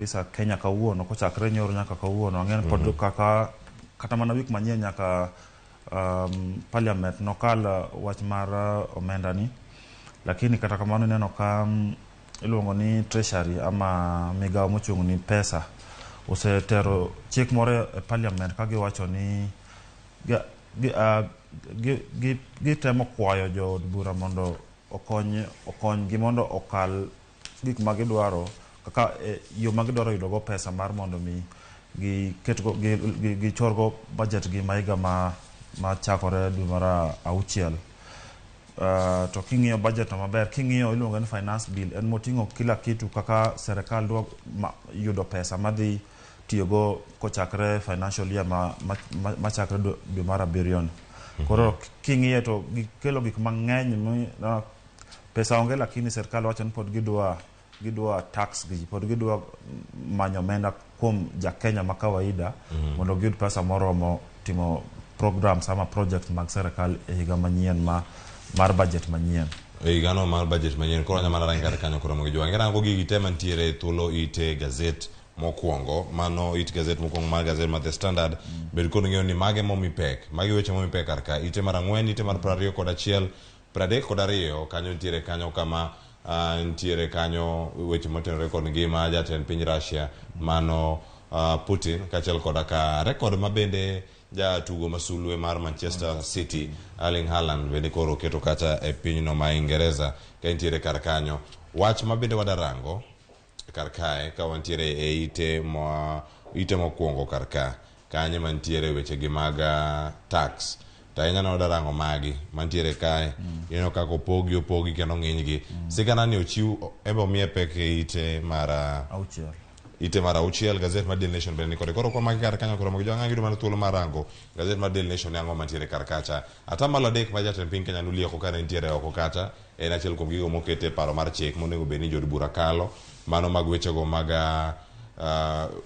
Kabisa Kenya kawuono kochakre nyoro nyaka kawuono ang'e ni pod kaka kata mana wik manyien nyaka parliament nokal wach mar omenda ni lakini kata kamano ineno ka iluongo ni treasury ama migawo mochung' ni pesa osetero chik moro e parliament ka giwacho ni gitemo kwayo jood bura mondo okony okonygi mondo okal gik ma gidwaro kaka yo ma gidwaro yudogo pesa mar mondo mi giketgo gichorgo budget gi ma higa ma machakore dwe mar auchiel. To king'iyo budget no maber, king'iyo iluongo ni finance bill, en moting'o kila kitu kaka serikal dwa yudo pesa madhi tiyogo kochakre financial year machakre dwe mar abiriyo ni. Koro king'iye to gikelo gik mang'eny mi pesa onge, lakini serikal wacho ni pod gidwa tax gi, pod gidwa manyo omenda kuom ja Kenya ma kawaida mondo giyud pesa moromo timo programs ama project mag serikal e higa manyien ma mar budget manyien. E higano mar budget manyien koro anyalo mana rangi kar kanyo koro mogi jwang'e rango gigi te mantiere e thuolo ite gazet mokwongo mano it gazet mokwongo mar gazet mar The Standard. Bed kod ng'eyo ni mage momi pek, magi weche momi pek kar ka ite mar 4, ite mar 21, 32 kanyo nitiere kanyo kama nitiere kanyo weche motenore kod ngima jatend piny Russia mano Putin, kaachiel koda ka rekod ma bende jatugo masulwe mar Manchester City Erling Haaland bende koro oketo kacha e pinyno ma Ingereza ka entiere kar kanyo. Wach ma bende wadarango kar kae ka wantiere e ite ma ite mokwongo kar ka kanyo mantiere weche gi mag tax to ahinya ne wadarango magi mantiere kae. Ineno kaka opogi opogi kendo ng'inygi. Sigana ni ochiw ebe omiye pek e ite mar 6. Ite mar 6 gazet mar Daily Nation bende nikode. Koro kwa magi kar kanyo koro magi jwang'a yudo mana thuolo mar rango gazet mar Daily Nation ni ang'o mantiere kar kacha. 3% ma jatend piny Kenya nolieko kane nitiere oko kacha en achiel kuom gigo mokete e paro mar chik monego bed ni jood bura kalo mano mag wechego mag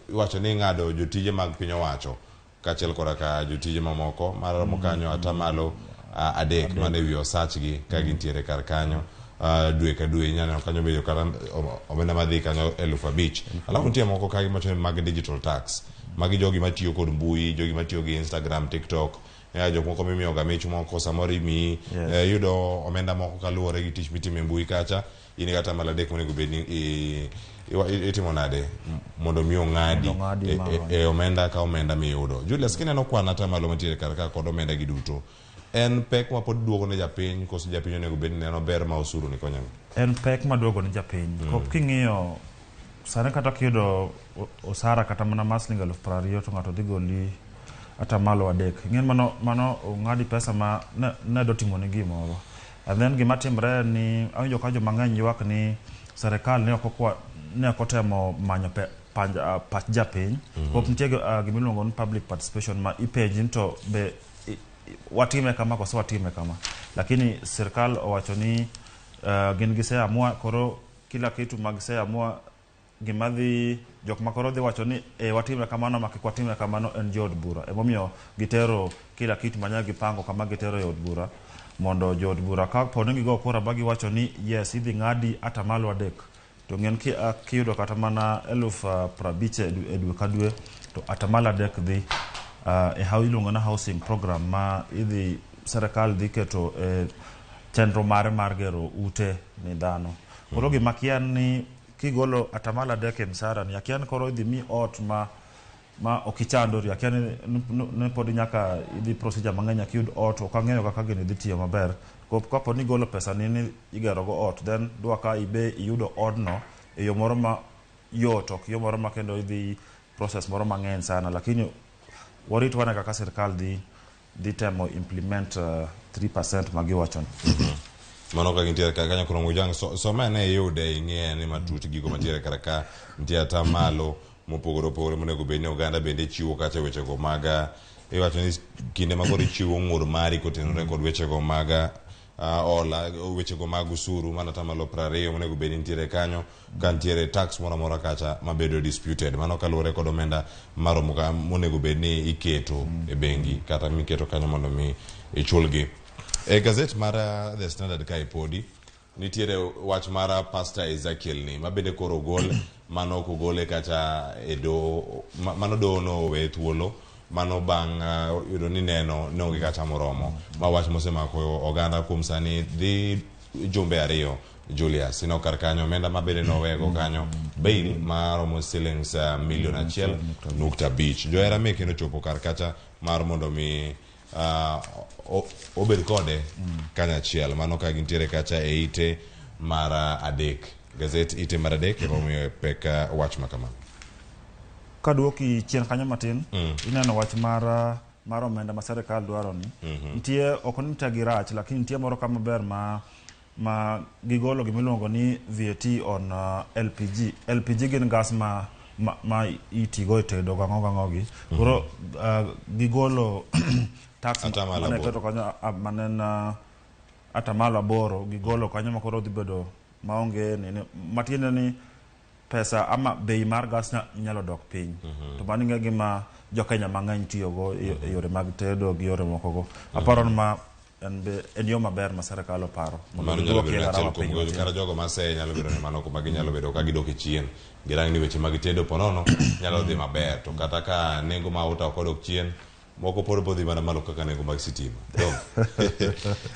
iwacho ni ng'ado jotije mag piny owacho kaachiel koda ka jotije mamoko maromo kanyo 3% mane wi osachgi ka gintiere kar kanyo dwe ka dwe inyalo neno kanyo bedo kata omenda madhi kanyo 5,000. Alafu nitie moko ka giwacho ni mag digital tax, magi jogi matiyo kod mbui, jogi matiyo gi Instagram, TikTok, jok moko mimiyo ga mich moko samoro imiyi iyudo omenda moko kaluwore gi tich mitimo e mbui kacha in gi 3% monego bed ni itimo nade mondo mi ong'adi e omenda ka omenda miyudo. Julius, kineno kwan atamalo mantiere kar ka kod omenda gi duto, en pek ma pod duogo ne japiny koso japiny onego bed ni neno ber ma osuru ni konyo? En pek maduogo ne japiny. King'iyo sani kata kiyudo osara kata mana mar siling 20,000 to ng'ato dhi goli 3%. Ing'eni mano ong'adi pesa ma ne do timoni gimoro. And then gima timre en ni awinjo ka joma ng'eny ywak ni serikal ne ok okwa ne ok otemo manyo pach japiny. Pok nitie gima iluongo ni public participation ma ipenji ni to be watime kama koso watime kama. Lakini sirikal owacho ni gin giseamua, koro kila kitu ma giseamua gima dhi jok ma koro dhi wacho ni e watime kamano ma kik watime kamano en jood bura. Emomiyo gitero kila kitu manya gipango kama gitero e od bura mondo jood bura ka po ni gigo kura ba giwacho ni yes idhi ng'adi 3% to ng'en kiyudo kata mana 50,000 e dwe ka dwe to 3% dhi e iluongo ni housing program ma idhi serikal dhi keto e chenro mare mar gero ute ni dhano. Koro gima kia ni kigolo 3% e msara ni akia ni koro idhi mi ot ma ok ichandori, akia ni pod nyaka idhi procedure mang'eny nyaka iyud ot. Ok ang'eyo kaka gini dhi tiyo maber. Kapo ni igolo pesa ni igero go ot, then dwa ka ibe iyudo odno e yo moro ma yot, ok yo moro ma kendo idhi process moro mang'eny sana. Lakini warit wane kaka sirikal dhi temo implement 3% ma giwacho ni. Mano ka gintiere kar kanyo koro Mujang some ane iyude ing'e ane matut gigo mantiere kar ka nitie atamalo mopogore opogore monego bed ni oganda bende chiwo kacha wechego mag iwacho ni kinde ma koro ichiwo ng'ur mari kotenore kod wechego mag hola, wechego mag usuru mana 20% monego bed ni nitiere kanyo ka nitiere tax moro amora kacha mabedo disputed mano kaluwore kod omenda maromo ka monego bed ni iketo e bengi kata miketo kanyo mondo mi ichulgi. E gazet mar The Standard kae podi Nitiere wach mar Pastor Ezekiel ni ma bende koro ogol mano ok ogole kata e doho mano doho nowe thuolo mano bang' yudo ni neno ne onge kata moromo ma wach mosemako oganda kuom sani dhi jumbe ariyo Julius ineno kar kanyo omenda ma bende nowego kanyo bail maromo shillings milion 1.5 johera meke nochopo kar kacha mar mondo mi obed kode kanyachiel mano ka gintiere kacha e ite mar adek gazet ite mar adek ema omiyo pek wach ma kamano. Kaduoki chien kanyo matin, ineno wach mar omenda ma serikal dwaro ni nitie ok ni te girach, lakini nitie moro kama ber ma gigolo gimiluongo ni VAT on LPG. LPG gin gas ma itigo e tedo gang'o gang'o gi. Koro gigolo tax Atamalo mane aboro. keto kanyo mane en 8% gigolo kanyo ma koro dhi bedo maonge nini, matiende ni pesa ama bei mar gas nyalo dok piny. To mano ing'e gima jo Kenya mang'eny tiyogo e yore mag tedo gi yore moko go. Aparo ni ma en be en yo maber ma serikal oparo mondo Mano nyalo giduokie bedo achiel gharama kuom piny gocho matin. kata jogo maseye nyalo bedo ni mano kuma ginyalo bedo ka gidok e chien girang ni weche mag tedo ponono nyalo dhi maber to kata ka nengo mauta ok odok chien moko pod bodhi mana malo kaka nengo mag sitima. Dong.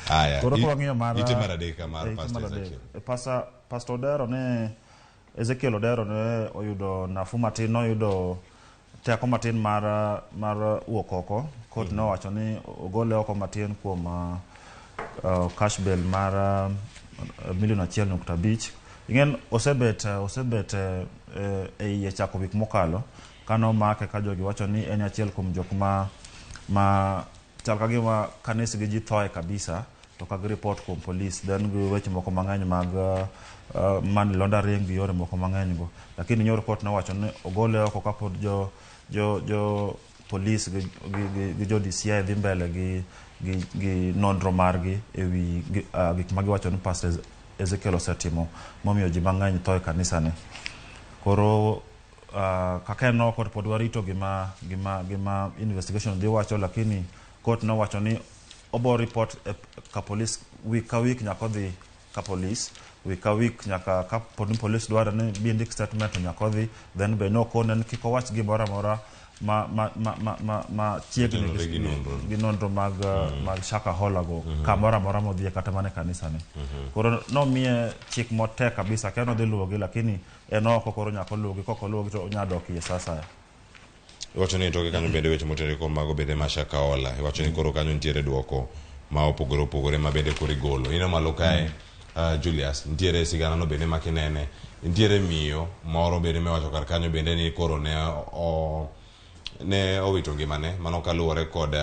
Aya. Koro ka wang'iyo mar ite mar adek mar ite Pastor mar adek. Ezekiel. Pastor Odero ne Ezekiel Odero ne oyudo nafuu matin, noyudo teko matin mar wuok oko. Court nowacho ni ogole oko matin kuom cash bail mar milion 1.5. Ing'en osebet e iye chako wik mokalo kanomake ka jogi wacho ni en achiel kuom jok ma chal ka gima kanis gi ji thoe kabisa to ka gi report kuom police then gi weche moko mang'eny mag money laundering gi yore moko mang'eny go, lakini nyoro court nowacho ni ogole oko kapod jo police gi jo DCI dhi mbele gi nonro margi ewi gik ma giwacho ni Pastor Ezekiel osetimo momiyo ji mang'eny tho e kanisa ne. Koro kaka en oko to pod warito gima investigation dhi wacho, lakini court nowacho ni obo report ka police week ka week, nyaka odhi ka police week ka week, nyaka ka pod ni police dwaro ni bi ndik statement to nyaka odhi. Then be nokone ni kik owach gimoro amora ma chiegni Otenore gi nonro. gi nonro mag Shakahola go kamoro amora modhiye kata mana e kanisa ne. Koro nomiye chik motek kabisa ka nodhi luwogi, lakini en oko koro nyaka oluwgi, kok oluwgi to onya dok iye sa asaya. Iwacho ni toke kanyo bende weche motenore kuom mago bende ma Shakahola. Iwacho ni koro kanyo nitiere duoko ma opogore opogore ma bende koro igolo. Ineno malo kae Julius, nitiere sigana no bende ma kinene. Nitiere miyo moro bende miwacho kar kanyo bende ni koro ne owito ngimane mano kaluwore kod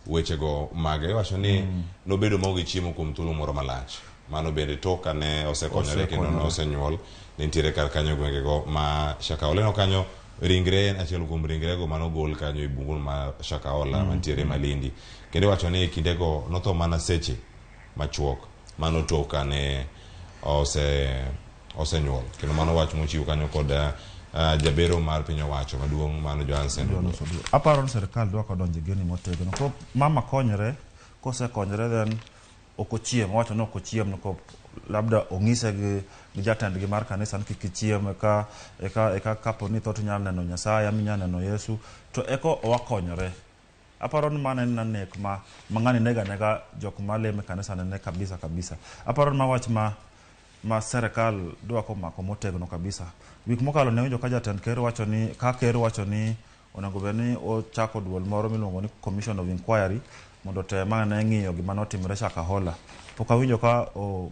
wechego mage. Iwacho ni nobedo maonge chiemo kuom thuolo moro malach. Mano bende tok kane osekonyore kendo Osekonyore. nosenyuol ne nitiere kar kanyo e gwengego ma Shakahola. Ineno kanyo ringre en achiel kuom ringrego manogol kanyo e bungu ma Shakahola mantiere Malindi. Kendo iwacho ni e kindego notho mana seche machuok mano tok kane osenyuol. Kendo mano wach mochiw kanyo kod jabero mar piny owacho maduong' mano Johansen. Aparo ni sirikal dwa kodonjo e gini motegno. Koro mama konyre, kosekonyre then ok ochiem, owacho ni ok ochiem nikop labda ong'ise gi jatendgi mar kanisa ni kik ichiem eka kapo ni tho to inyalo neno Nyasaye ama inyalo neno Yesu to eko owakonyore. Aparo ni mano en nek ma ng'ani nego anega jok malemo e kanisa nene kabisa kabisa. Aparo ni ma wach ma serikal dwa komako motegno kabisa. Wik mokalo ne awinjo ka jatend ker wacho ni ka ker wacho ni onego bed ni ochako duol moro miluongo ni Commission of Inquiry mondo otem ane ng'iyo gima notimore Shakahola. Pok awinjo ka o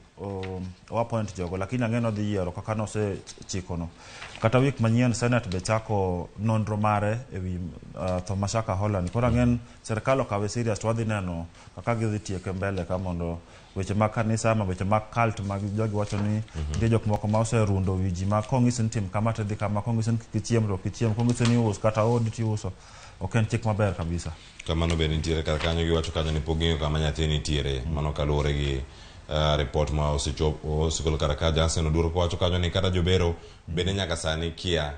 appoint jogo, lakini ang'e ni odhi yiero kaka nosechikono. Kata wik manyien Senate be chako nonro mare ewi tho ma Shakahola ni. Koro ang'e ni sirikal okawe serious to wadhi neno kaka gidhi tieke mbele ka mondo weche mag kanisa ama weche mag cult mag jogi wacho ni nitie jok moko ma oserundo wi ji ma kong'isi ni tim kama to idhi kama, kong'isi ni kik ichiem to ok ichiem, kong'isi ni us kata odi tiuso. Ok en chik maber kabisa. Kamano bende nitiere kar kanyo giwacho kanyo ni pok ging'eyo kama nyathi nitiere mano kaluwore gi report ma osegol kar ka Johnson Oduor kowacho kanyo ni kata jobero bende nyaka sani kia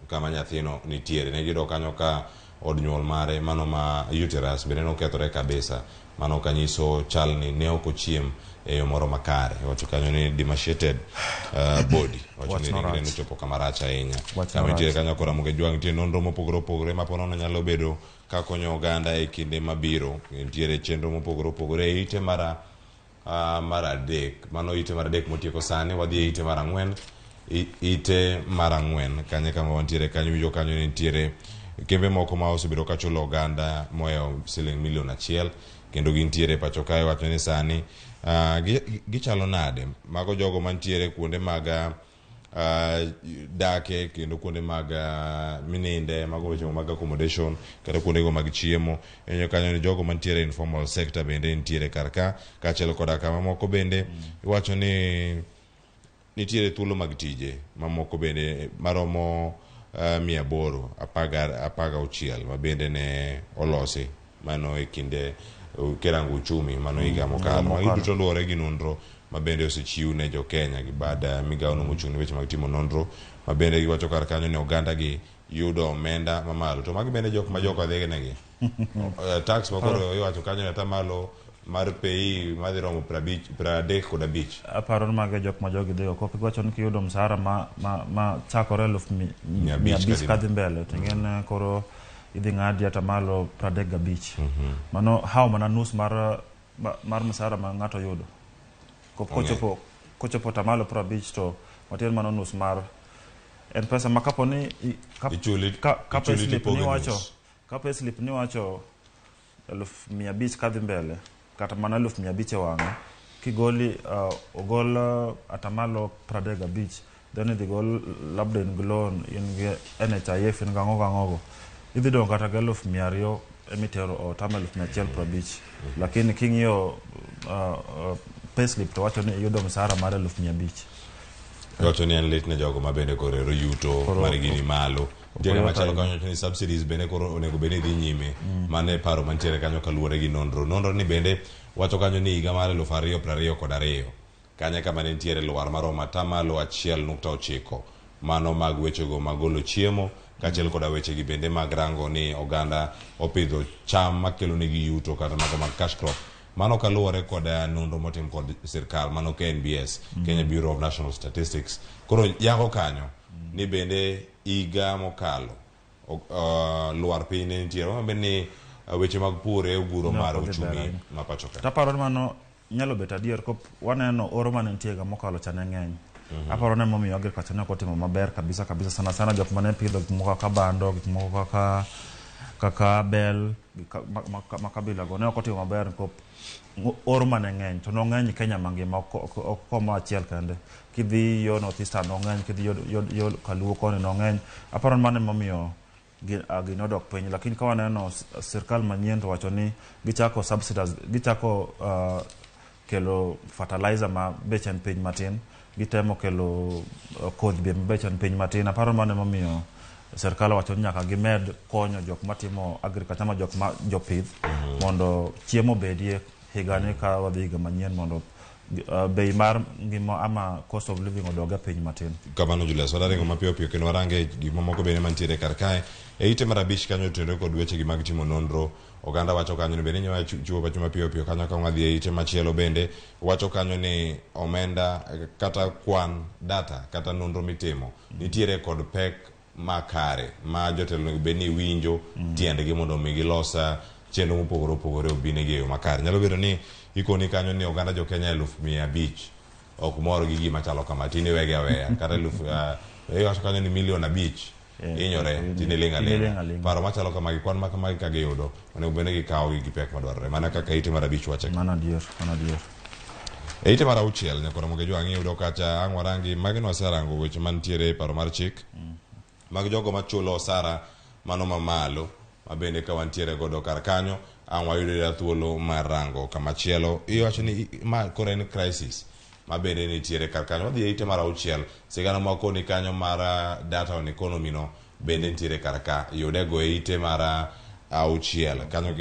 kama nyathino nitiere. Ne giyudo kanyo ka od nyuol mare mano ma uterus bende nokethore kabisa. Mano kanyiso chal ni ne ok ochiem e yo moro makare. Iwacho kanyo ni demasiated body. Wacho Wach ni no ringre rach. nochopo kama rach ahinya. Wach Kama no nitiere rach. kanyo kora Ramogi Jwang' nitie nonro mopogore opogore ma ponono nyalo bedo ka konyo oganda e kinde mabiro. Nitiere chenro mopogore opogore e ite mar adek. Mano ite mar adek motieko sani, wadhi e ite mar ang'wen. Ite mar ang'wen kanyo kama wantiere kanyo, winjo kanyo ni nitiere kembe moko ma osebedo ka chulo oganda mohewo siling milion 1 kendo gintiere pacho kae. Wacho ni sani gichalo nade mago jogo mantiere kuonde mag dake kendo kuonde mag mininde, mago weche mag accommodation kata kuonde go mag chiemo. Ineno kanyo ni jogo mantiere informal sector bende nitiere kar ka, kaachiel koda kama moko bende iwacho ni nitiere thuolo mag tije mamoko bende maromo 816 ma bende ne olosi mano e kinde kirango uchumi mano higa mokalo. Magi duto luwore gi nonro ma bende osechiw ne jo Kenya gi bad migawo no mochung' ne weche mag timo nonro, ma bende giwacho kar kanyo ni oganda gi yudo omenda mamalo. To magi bende jok ma joka dhi negi tax ma koro iwacho kanyo ni atamalo mar pei madhi romo 35. Aparo ni mago e jok ma jogi dhigo. Kok iwacho ni kiyudo msahara ma chakore eluf 500 500 kadhi kadhi mbele, to ing'e koro idhi ng'adi atamalo 35. Mano hawo mana nus mar msahara ma ng'ato yudo. Kochopo atamalo 50 to matin mano nus mar en pesa ma kapo ni ka Ichuli payslip tipoge ni wacho nus. Ka payslip ni wacho 500,000 kadhi mbele, kata mana 500,000 e wang'e, kigoli ogol atamalo 35, then idhi gol labda in gi loan, in gi NHIF, in gang'o gang'ogo, idhi dong' kata gi 200,000 emitero ot ama 150,000. Lakini king'iyo payslip to wacho ni iyudo msahara mar 500,000. Iwacho ni en lit ne jogo ma bende koro ero yuto margi ni malo. Nitie kama chalo ahinya. Kanyo ni subsidies bende koro onego bed ni dhi nyime. Mano e paro mantiere kanyo kaluwore gi nonro. Nonro ni bende wacho kanyo ni higa mar 2022 kanyo kama ne nitiere lwar maromo atamalo 1.9 mano mag wechego mag golo chiemo kaachiel koda wechegi bende mag rango ni oganda opidho cham makelo negi yuto kata mago mag cash crop. Mano kaluwore kod nonro motim kod sirkal mano KNBS, Kenya Bureau of National Statistics. Koro yango kanyo ni bende higa mokalo lwar piny ne nitiere. Mano bende ni weche mag pur e oguro Ne mar ok odhi ber uchumi ahinya. ma pacho ka. Taparo ni mano nyalo bet adier kop waneno oro mane nitie higa mokalo cha ne ng'eny. Aparo ni emomiyo agriculture ne ok otimo maber kabisa kabisa, sana sana jok mane pidho gik moko kaka bando, gik moko kaka bel, ma kabila go ne ok otimo maber kop oro mane ng'eny to nong'eny Kenya mangima, ok koma achiel kende. Kidhi yo North Eastern nong'eny, kidhi yo Kaluo koni nong'eny. Aparo ni mano emomiyo gino odok piny. Lakini ka waneno sirkal manyien to wacho ni gichako subsidize, gichako kelo fertilizer ma beche en piny matin, gitemo kelo kodhi be ma beche en piny matin. Aparo mano emomiyo sirkal owacho ni nyaka gimed konyo jok matimo agriculture ama jok ma jopith mondo chiemo obedie higani ka wadhi higa manyien mondo bei mar ngima ama cost of living odog e piny matin. Kamano Julius, wadaringo mapiyo piyo kendo warange gik mamoko bende mantiere kar kae. E ite mar abich kanyo otenore kod wechegi mag timo nonro. Oganda wacho kanyo ni bende inyalo chiwo pacho mapiyo piyo kanyo ka wadhi e ite machielo bende wacho kanyo ni omenda kata kwan data kata nonro mitimo nitiere kod pek makare ma jotelo onego bed ni winjo tiendgi mondo mi gilos chenro mopogore opogore obinegi e yo makare. Nyalo bedo ni ikoni kanyo ni oganda jo Kenya 500,000 ok mor gi gima chalo kama, tini wegi aweya kata eluf, iwacho kanyo ni milion 5 hinyore tini ling' Tini ling' aling'a. aling'a. Paro machalo kamagi, kwan ma kamagi ka giyudo onego bed ni gikawogi gi pek madwarore mana kaka ite mar abich wache. Mano adier, mano adier. E ite mar auchiel nyakora Ramogi Jwang' iyudo kacha ang' warangi magi nwaserango weche mantiere e paro mar chik mag jogo machulo osara mano mamalo ma bende ka wantiere godo kar kanyo ang' wayudo thuolo mar rango kamachielo. Iwacho ni ma koro en crisis ma bende nitiere kar kanyo. Wadhi e ite mar auchiel, sigana mwakoni kanyo mar data on economy no bende nitiere kar ka, yude go e ite mar auchiel kanyo,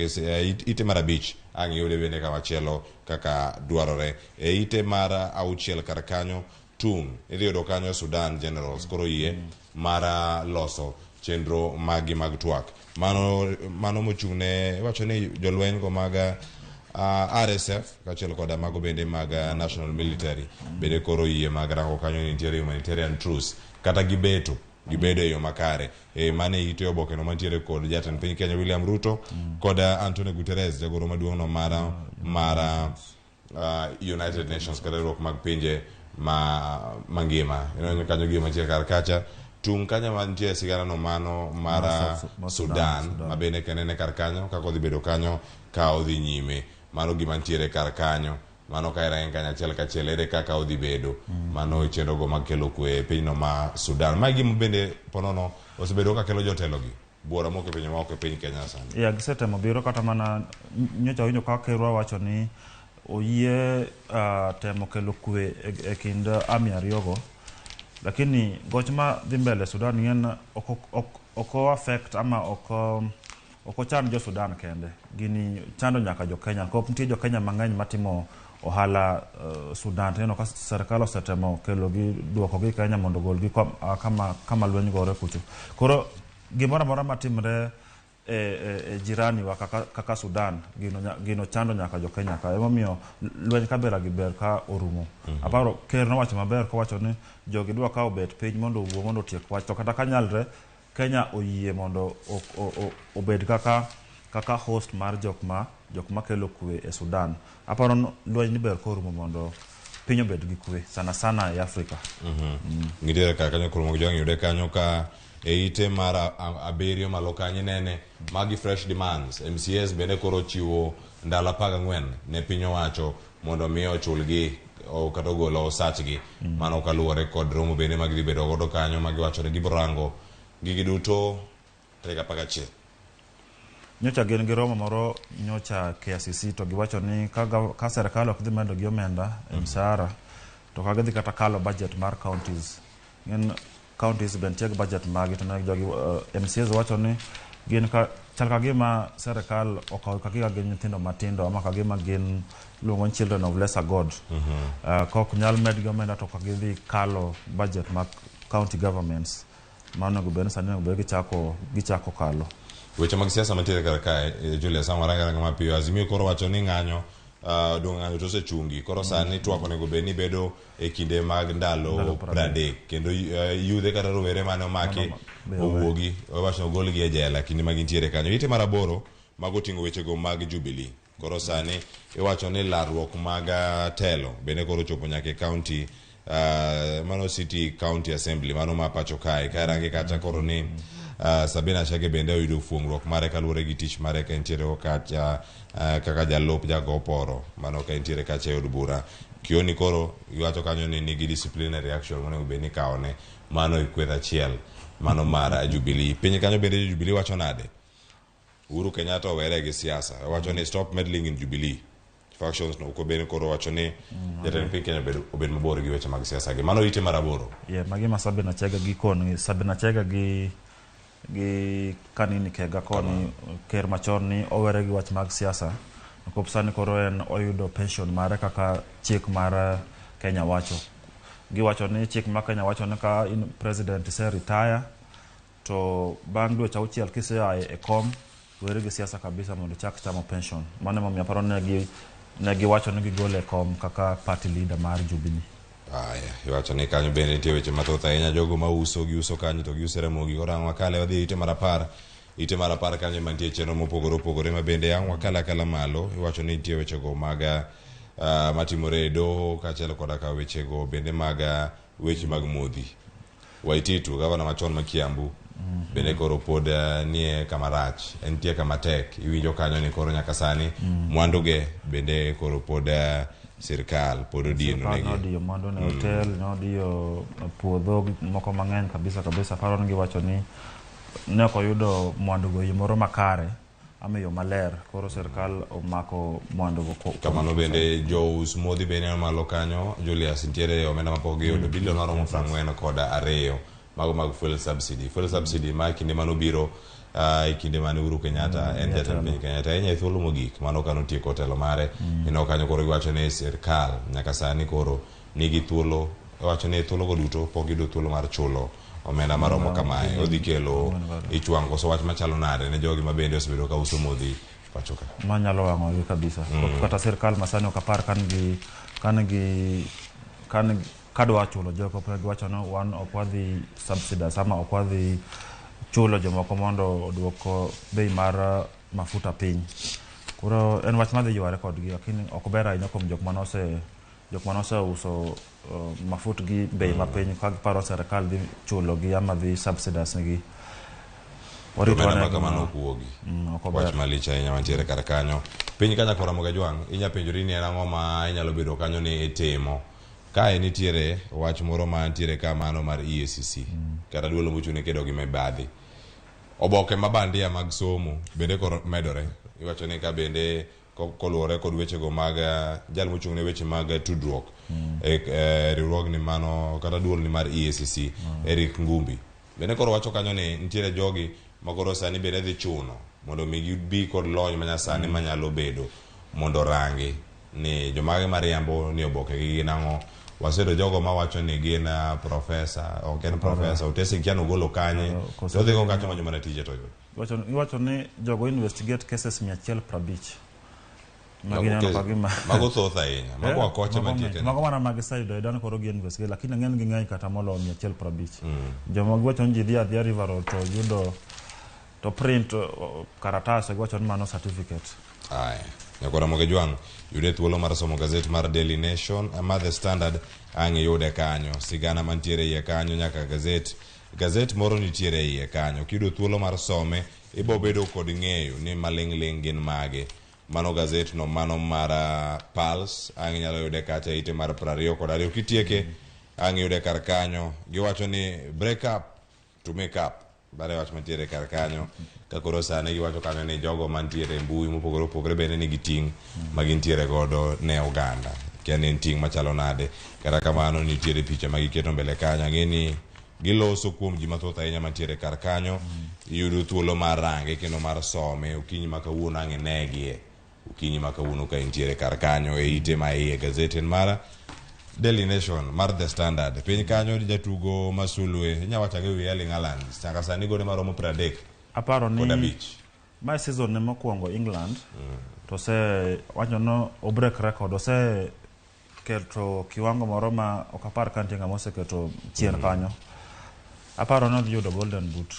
ite mar abich ang' iyude bende kamachielo kaka dwarore. E ite mar auchiel kar kanyo tung' idhi yudo kanyo Sudan Generals koro yie mar loso chenro maggi mag twak. Mano mano mochung' ne iwacho ni jolweny go mag RSF kaachiel koda mago bende mag National Military bende koro yie mag rango kanyo ni nitiere humanitarian truce kata gibeto gibedo e yo makare. E, mano e ite oboke no mantiere kod jatend piny Kenya William Ruto kod Antonio Guterres jagoro maduong' no mar mar United Nations kata riwruok mag pinje ma mangima. Ineno kanyo gima mantie kar kacha tung' kanyo mantie sigana no mano mar Ma Sudan, Sudan. ma bende kenene kar kanyo kaka odhi bedo kanyo ka odhi nyime. Mano gima ntiere kar kanyo. Mano ka irange kanyo achiel kachiel ere kaka odhi bedo. Mano e chenro go mag kelo kwe e pinyno ma Sudan. Ma e gima bende ponono osebedo ka kelo jotelo gi buora moko e pinje maoko e piny Kenya sani. Ya gisetemo biro kata mana nyocha winjo ka kerwa wacho ni oyie temo kelo kwe e kind army ariyogo lakini goch ma dhi mbele Sudan ng'en ok ok o affect ama ok ok ochand jo Sudan kende gini chando nyaka jo Kenya kop nitie jo Kenya mang'eny matimo ohala Sudan to ineno ka serikal osetemo kelogi duokogi Kenya mondo ogolgi kama kama lweny gore kucho koro gimoro amora matimre e, e, e jirani wa kaka, kaka Sudan gino, gino chando nyaka jo Kenya ka emomiyo lweny kabila gi ber ka orumo. Aparo ker nowacho maber kowacho ni jogi dwa ka obet piny mondo owuo mondo otiek wach to kata kanyalre Kenya oyie mondo obed kaka kaka host mar jok ma jok makelo kwe e Sudan. Aparo ni lweny ni ber korumo mondo piny obed gi kwe sana sana e Afrika. Nitiere kar kanyo koro mag jwang' yude kanyo ka e ite mar abiriyo malo kanyo inene magi fresh demands MCAs bende koro ochiwo ndalo 14 ne piny owacho mondo mi ochulgi kata ogol osachgi mano kaluwore kod romo bende ma gidhi bedo godo kanyo ma giwacho ni gibiro rango gigi duto tarik 11. Nyocha gin gi romo moro nyocha KICC to giwacho ni ka, ka serikal ok dhi medo gi omenda e mshahara to ka gidhi kata kalo budget mar counties gin counties be nitie gi budget magi to ne jogi MCAs wacho ni gin ka chal ka gima serikal okawo ka gima gin nyithindo matindo ama ka gima gin iluongo ni children of lesser god. Ka ok nyal medgi omenda to ka gidhi kalo budget mag county governments mano onego bed ni sani onego bed gichako gichako kalo. Weche mag siasa mantiere kar kae Julius ang' warange aranga mapiyo Azimio koro wacho ni ng'anyo dong ng'anyo to osechungi koro sani twak onego bed ni bedo e kinde mag ndalo Ndalo 30 kendo yudhe kata rowere mane omaki owuogi owacho ogolgi e jela kinde ma gintiere kanyo. Ite mar aboro mago oting'o wechego mag Jubilee. Koro sani iwacho ni larruok mag telo bende koro ochopo nyaka e county mano City County Assembly mano ma pacho kae ka irange kacha koro ni Sabina Chege bende oyudo fuong'ruok mare kaluwore gi tich mare ka entiere kacha kaka jalup jago oporo mano ka entiere kacha e od bura. Kioni koro iwacho kanyo ni nigi disciplinary action monego bed ni ikawone mano e kweth achiel mano mar Jubilee. Piny kanyo bende Jubilee wacho nade? Uhuru Kenyatta owere gi siasa owacho ni stop meddling in Jubilee factions no ko bende koro wacho ni jatend piny Kenya obed mabor gi weche mag siasa gi mano ite mar aboro. Yeah, magi ma Sabina Chege gi koni Sabina Chege gi gi Kanini Kega koni ker machon ni owere gi wach mag siasa nikop sani koro en oyudo pension mare kaka chik mar Kenya wacho. Giwacho ni chik mar Kenya wacho ni ka in president ise retire to bang' dweche auchiel kisea e kom weri gi siasa kabisa mondo ichak chamo pension. Mano emomiyo aparo ne ne giwacho ni gigole e kom kaka party leader mar Jubilee. Aya, iwacho ni kanyo bende nitie weche mathoth ahinya jogo mauso giuso kanyo to giuso Ramogi. Koro ang' wakale wadhi e ite mar apar. Ite mar apar kanyo ema nitie chenro mopogore opogore ma bende ang' wakale akala malo. Iwacho ni nitie wechego mag matimore e doho kaachiel koda ka wechego bende mag weche mag modhi. Waititu, gavana machon ma Kiambu, bende koro pod nie kama rach, entie kama tek. Iwinjo kanyo ni koro nyaka sani mwanduge bende koro pod sirkal pod odino Sirkal negi. nodiyo mwandu ne hotel, nodiyo puodho gik moko mang'eny kabisa kabisa. Aparo ni giwacho ni ne ok oyudo mwandugo e yo moro makare ama e yo maler. Koro sirkal omako mwandugo. Kamano bende jous modhi bende malo kanyo Julius nitiere omenda mapok giyudo bilion maromo 42 mago mag fuel subsidy. Fuel subsidy ma kinde manobiro e kinde mane Uhuru Kenyatta en jatend piny Kenya to ahinya e thuolo mogik mano kanotieko telo mare ineno kanyo koro giwacho ni sirkal nyaka sani koro nigi thuolo iwacho ni thuolo go duto pok giyudo thuolo mar chulo Omenda maromo kamae odhi kelo ich wang' koso wach machalo nade ne jogi ma bende osebedo ka uso modhi pacho ka. Manyalo wang'ogi kabisa. Kata sirkal masani ok apar kan gi kan gi kan kadwa chulo jogo pod giwacho ni wan ok wadhi subsidize ama ok wadhi chulo jomoko mondo oduok bei mar mafuta piny. Koro en wach madhi yware kodgi lakini ok ber ahinya kuom jok manose jok manoseuso mafut gi bei mapiny ka giparo sirkal dhi chulo gi ama dhi subsidize negi. Warit Omenda wane ma kamano gima ok wuogi. Ok ober. Wach malich ahinya mantiere kar kanyo. Piny ka nyaka Ramogi Ajwang', inya penjori ni en ang'o ma inyalo bedo kanyo ni itimo. Kae nitiere wach moro ma nitiere ka mano mar EACC, kata duol mochung' ne kedo gi mibadhi. Oboke ma bandia mag somo bende koro medore. Iwacho ni ka bende koluwore kod wechego mag jal mochung' ne weche mag tudruok e riwruogni mano kata duolni mar EACC, Eric Ngumbi. Bende koro wacho kanyo ni nitiere jogi ma koro sani bende dhi chuno mondo mi gibi kod lony manyasani manyalo bedo mondo orangi ni jomage mariambo ni oboke gi gin ang'o. Waseyudo jogo mawacho ni gin profesa, ok en profesa, otese kia nogolo kanye, Koso to odhi go kacha manyo mana tije to oyudo. Iwacho ni jogo investigate cases 150. Mago Magi neno kes- ka gima mago thoth ahinya, mago akoche Mago mantie ng'eny. Kenya. Mago mana magiseyudo ayuda ni koro gi investigate lakini ng'eny gi ng'eny kata moloyo 150. Joma giwacho ni ji dhi adhiya River Road to yudo to print karatas to giwacho ni mano certificate. Aya, Nyakwar Ramogi Ajwang', yude thuolo mar somo gazet mar Daily Nation, mar The Standard, ang' iyude kanyo. Sigana mantiere iye kanyo nyaka gazet. Gazet moro nitiere iye kanyo. Kiyudo thuolo mar some, ibo bedo kod ng'eyo ni maling' ling' gin mage. Mano gazet no, mano mar Pulse, ang' inyalo yude kacha ite mar 22. Kitieke, ang' iyude kar kanyo. Giwacho ni break up to make up. Bare wach mantiere kar kanyo. Ka koro sani giwacho kanyo ni jogo mantiere e mbui mopogore opogore bende nigi ting' ma gintiere godo ne oganda. Kia ni en ting' machalo nade. Kata kamano nitiere picha ma giketo mbele kanyo. Ang'e ni giloso kuom ji mathoth ahinya mantiere kar kanyo. Iyudo thuolo mar range kendo mar some okinyi ma kawuono ang' inegie. Okinyi ma kawuono ka intiere kar kanyo e ite ma iye gazet en mar Daily Nation mar The Standard. Piny kanyo jatugo ma sulwe inya wacho ang'o ewi Erling Haaland nyaka sani gode maromo 35 Aparo kod ni abich. mae season ne mokwongo England to ose wacho no o break record ose keto kiwango moro ma ok apar ka nitie ng'ama oseketo chien kanyo. Aparo ni odhi yudo golden boot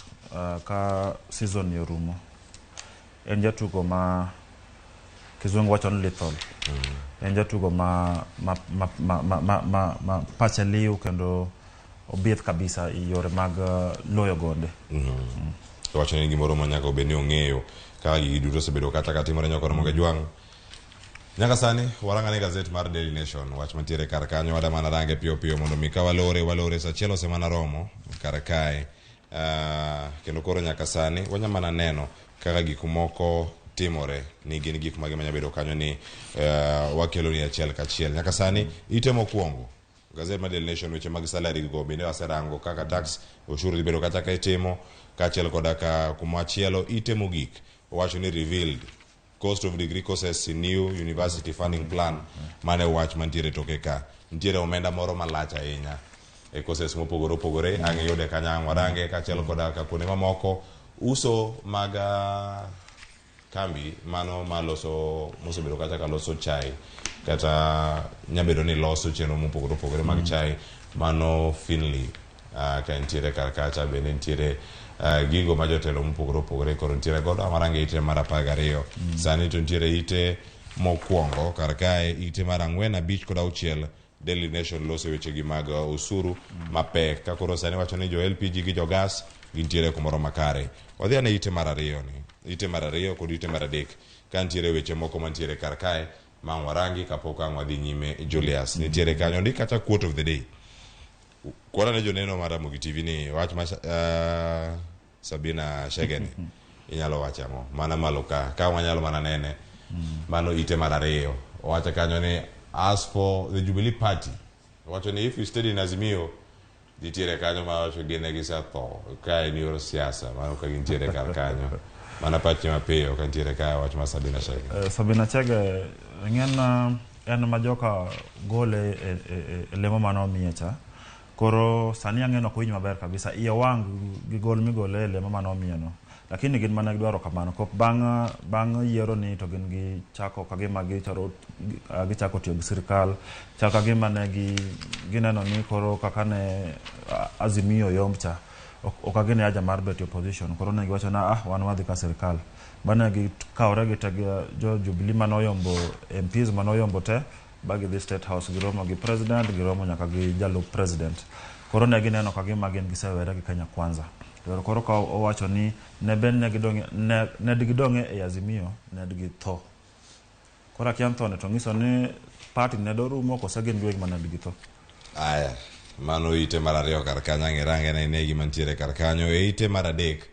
ka season ni orumo. En jatugo ma kizungu wacho ni lethal. En jatugo ma pache liw kendo obith kabisa e yore mag loyo gonde. To wacho ni gimoro ma nyaka obed ni ong'eyo kaka gigi duto osebedo kata ka timore nyaka Ramogi Ajwang'. Nyaka sani warangane gazet mar Daily Nation wach mantiere kar kanyo wada mana range piyo piyo mondo mi ka walore sa achiel osemana romo kar kae. Kendo koro nyaka sani wanya mana neno kaka gik moko timore ni gin gik mage manya bedo kanyo ni wakelo ni achiel kachiel. Nyaka sani ite mokwongo gazet mar Daily Nation weche mag salary go bende waserango kaka tax ushuru dhi bedo kata ka itimo kaachiel koda ka kumachielo ite mogik owacho ni revealed cost of degree courses in new university funding plan mane wach mantiere toke ka nitiere omenda moro malach ahinya e courses mopogore opogore ang' iyude kanyo ang' warange kaachiel koda ka kuonde mamoko uso mag kambi mano maloso mosebedo kata ka loso chai kata nyabedo ni loso chenro mopogore opogore mag chai mano Finley ka nitiere kar kacha bende nitiere gigo ma jotelo mopogore opogore koro nitiere godo amarange ite mar 12 sani to nitiere ite mokwongo kar kae ite mar 4 5 kod 6 Daily Nation loso weche gi mag osuru mapek ka koro sani wacho ni jo LPG gi jo gas gintiere kumoro makare. Wadhi ane ite mar 2 ni ite mar 2 kod ite mar 3 ka nitiere weche moko mantiere kar kae ma warangi kapok ang' wadhi nyime Julius. Nitiere kanyo ndik kata quote of the day. Kwana ne joneno mar Ramogi TV ni wach ma Sabina Chege inyalo wacho ang'o mana malo ka wanyalo mana nene mano ite mar 2 owacho kanyo ni as for the Jubilee Party owacho ni if you stayed in Azimio nitiere kanyo ma wacho gin gisetho ka en yor siasa mano ka gintiere kar kanyo mana pachi mapiyo ka nitiere ka wach mar Sabina Chege. Sabina Chege ng'en en ma joka gole e lemo mane omiye cha. Koro sani ang'e ni ok owinj maber kabisa. Iye wang' gi gol migole e lemo mane omiyeno. Lakini gin mana gidwaro kamano. Kop bang' bang' yiero ni to gin gichako kagima gichoro gichako tiyo gi sirikal. Chal kagima ne gi gineno ni koro kaka ne Azimio yomb cha ok agine haja mar bet e opposition. Koro ne giwacho na ah wan wadhi ka sirikal. Bane gikawre gi te jo Jubilee mane oyombo MPs mane oyombo te ba gidhi State House giromo gi president giromo nyaka gi jalup president. Koro ne gineno ka gima gin gisewere gi Kenya Kwanza. To koro ka owacho ni ne ben ne gidong' ne gidong' e Azimio ne githo. Koro akia ni thone to nyiso ni party ne dorumo kose gin giwegi mane githo. Aya, mano ite mar ariyo kar kanyo ang' irange ne ine gima nitiere kar kanyo. E ite mar adek,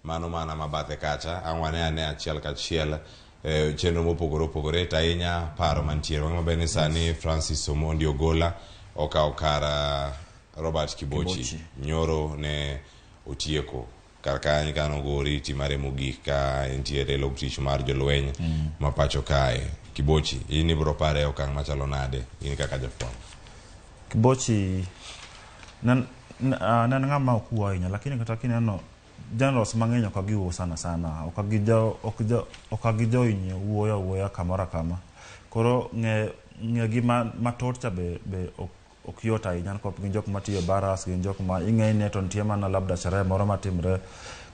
mano mana mabathe kacha, ang' wane ane achiel kachiel e, chenro mopogore opogore to ahinya paro mantiere. Wang'e maber ni sani Francis Omondi Ogola okawo kar Robert Kibochi. Kibochi. Nyoro ne otieko kar kanyo ka nogo oriti mare mogik ka entiere e log tich mar jolweny ma pacho kae. Kibochi, in ibiro pare e okang' machalo nade in kaka jafwambo? Kibochi ne en ng'ama ok wuo ahinya lakini kata kineno generals mang'eny ok giwuo sana sana ok gijo ok jo ok gijohinyo wuoyo awuoya kamoro akama. Koro ng'e ng'e gi mathoth cha be ok yot ahinya nikop gin jok matiyo e barracks gin jok ma ing'e ni to nitie mana labda sherehe moro matimre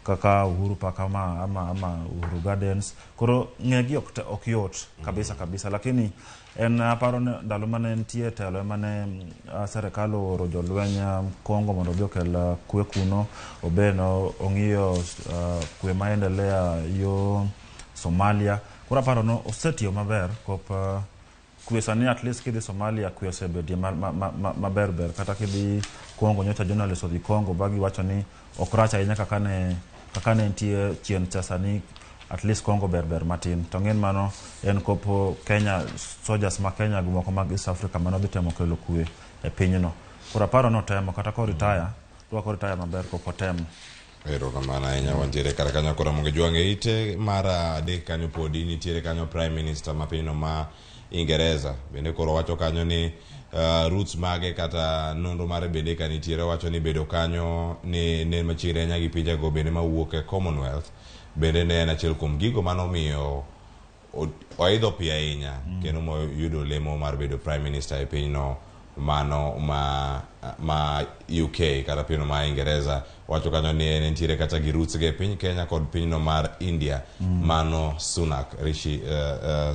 kaka Uhuru Park ama Uhuru Gardens. Koro ng'e gi ok yot kabisa kabisa lakini en aparo ni ndalo mane nitie telo ema ne serikal ooro jolweny Congo mondo odhi okel kwe kuno. Obe no ong'iyo kwe maendelea yo Somalia. Koro aparo ni osetiyo maber kop kwe sani at least kidhi Somalia kwe osebedie maber ber kata kidhi Congo nyocha journalist odhi Congo ba giwacho ni ok rach ahinya kaka ne nitie chien cha sani at least Congo ber ber matin. To ng'en mano en kopo Kenya soldiers ma Kenya gi moko mag East Africa mane odhi temo kelo kwe e pinyno. Koro aparo ni otemo kata ko retire dwa ko retire maber kopo otemo. Erokamano ahinya wantiere kar kanyo koro Ramogi Jwang' e ite mar adek kanyo podi nitiere kanyo Prime Minister ma pinyno ma Ingereza bende koro wacho kanyo ni roots mage kata nonro mare bende ka nitiere wacho ni bedo kanyo ni ne machiegni ahinya gi pinjego bende mawuok e Commonwealth bende ne en achiel kuom gigo manomiyo oidho piyo ahinya kendo moyudo lemo mar bedo Prime Minister e pinyno mano ma UK kata pinyno ma Ingereza. Wacho kanyo ni en nitiere kata gi roots ge e piny Kenya kod pinyno mar India. Mano Sunak, Rishi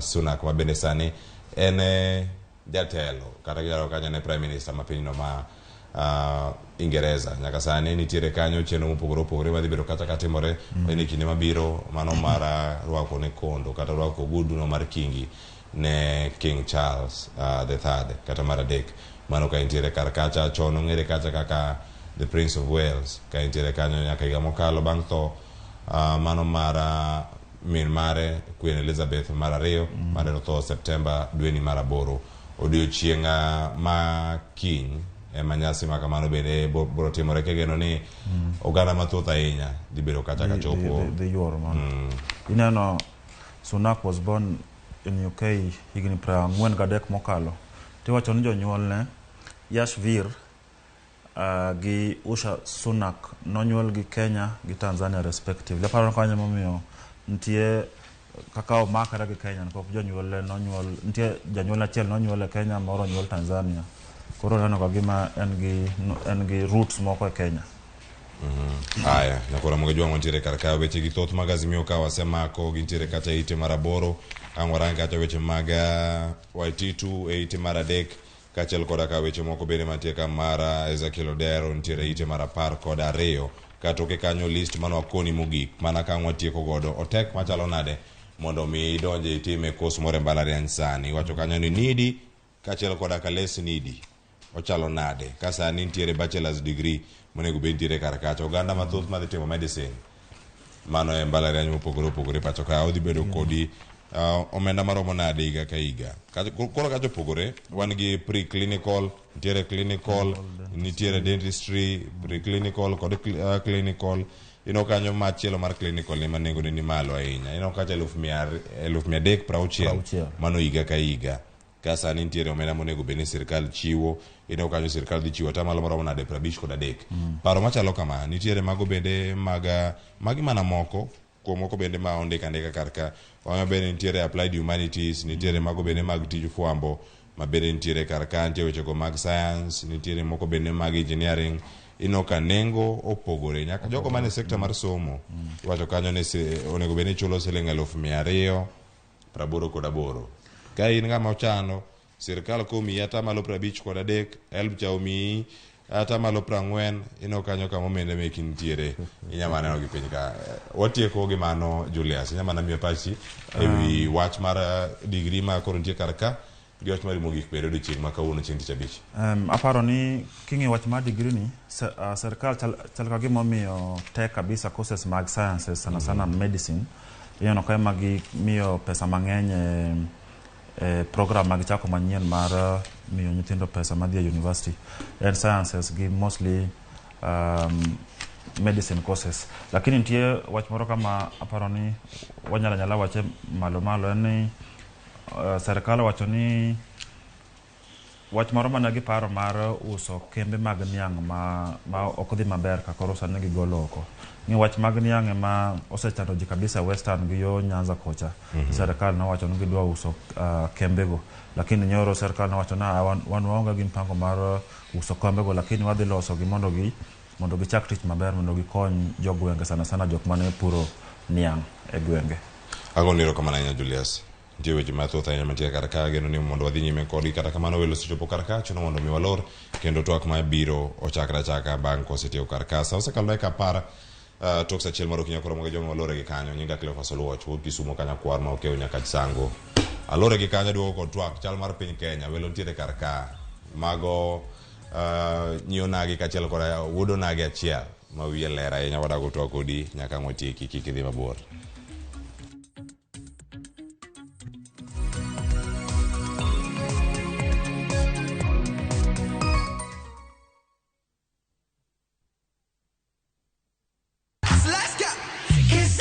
Sunak ma bende sani en jatelo kata ginyalo kanyo ne Prime Minister ma pinyno ma Ingereza. Nyaka sani nitiere kanyo chenro mopogore opogore madhi bedo kata katimore e kinde mabiro mano mar rwako ne kondo kata rwako ogudu no mar kingi ne King Charles the Third kata mar adek. Mano ka nitiere kar kacha chon ong'ere kacha kaka the Prince of Wales ka nitiere kanyo nyaka higa mokalo bang' tho mano mar min mare Queen Elizabeth mar ariyo mane otho September dweni mar 8. Odiochieng' ma kiny ema nyasi ma kamano bende biro timore kigeno ni oganda mathoth ahinya dhi bedo kacha kachopo dhi yuoro mano. Ineno Sunak was born in UK higni 43 mokalo. Tiwacho ni jonyuolne Yashvir gi Usha Sunak nonyuol gi Kenya gi Tanzania respectively. Aparo kanyo momiyo nitie kaka omakre gi Kenya nikop jonyuolne nonyuol nitie janyuol achiel nonyuol e Kenya moro onyuol Tanzania. Koro neno ka gima en gi roots moko e Kenya. Aya, nyakora Ramogi Jwang' wantiere kar ka weche gi thoth mag Azimio ka wasemako gintiere kata ite mar 8 ang' warang kata weche mag Waititu e ite mar 3 kaachiel koda ka weche moko bende mantie ka mar Ezekiel Odero nitiere ite mar 12. Katoke kanyo list mano wakoni mogik mana ka ang' watieko godo otek machalo nade mondo mi idonje itime kos moro e mbalariany sani. Iwacho kanyo ni nidi kaachiel koda ka less needy ochalo nade ka sani nitiere bachelor's degree monego bed nitiere kar kacha. Oganda mathoth madhi timo medicine mano e mbalariany mopogore opogore pacho ka odhi bedo kodi omenda maromo nade higa ka higa. Koro kacha opogore wan gi pre-clinical, nitiere clinical, nitiere dentistry, pre-clinical kod clinical. Ineno kanyo machielo mar clinical ni manengone ni malo ahinya. Ineno kacha 360,000 mano higa ka higa. Ka sani nitiere omenda monego bed ni sirkal chiwo, ineno kanyo sirkal dhi chiwo atamalo maromo nade 53. Paro machalo kama, nitiere mago bende mag magi mana moko kuom moko bende ma ondik andika kar ka. Wang'eyo bende nitiere applied humanities, nitiere mago bende mag tij fwambo ma bende nitiere kar ka, nitie wechego mag science, nitiere moko bende mag engineering. Ineno ka nengo opogore nyaka jogo mane sekta mar somo iwacho kanyo ni onego bed ni ichulo siling 288,000. Ka in ng'ama ochano, sirkal komiyi atamalo 53, HELB cha omiyi atamalo 40, ineno kanyo kama omenda meki nitiere, inya mana neno gi piny ka. Watieko gi mano Julius, inya mana miyo pachi ewi wach mar degree ma koro nitie kar ka, gi wach mari mogik bende odiochieng' ma kawuono chieng' tich abich. Aparo ni king'iyo wach mar degree ni, sirkal chal ka gima omiyo tek kabisa courses mag sciences, sana sana medicine. Ineno ka ema gimiyo pesa mang'eny e program mag chako manyien mar miyo nyithindo pesa madhi e university. En sciences gi mostly medicine courses. Lakini nitie wach moro kama aparo ni wanyalo anyala wache malo malo en ni serikal owacho ni wach moro mane giparo mar uso kembe mag niang' ma ok dhi maber ka koro sani gigolo oko. Ni wach mag niang' ema osechando ji kabisa Western gi yo Nyanza kocha. Serikal nowacho ni gidwa uso kembego. Lakini nyoro serikal nowacho ni wan waonge gi mpango mar uso kembego, lakini wadhi loso gi mondo gichak tich maber, mondo gikony jogwenge, sana sana jok mane puro niang' e gwenge. Agoni erokamano ahinya Julius. Nitie weche mathoth ahinya mantie kar ka, ageno ni mondo wadhi nyime kodgi, kata kamano welo osechopo kar ka, chuno mondo mi walor kendo twak mabiro ochakre achaka bang' kosetieko kar ka. Sa osekalo dakika 10 tok sa 1 mar okinyi koro mogo joma walore gi kanyo. Nyinga Cleophas Oluoch, wuod Kisumo Kanyakwar ma okewo nyaka Sango. Alore gi kanyo duogo kod twak chal mar piny Kenya, welo nitiere kar ka. Mago nyiewo nagi kaachiel kod wuod onagi achiel ma wiye ler ahinya wadago twak kodi nyaka ang' watieki kik idhi mabor.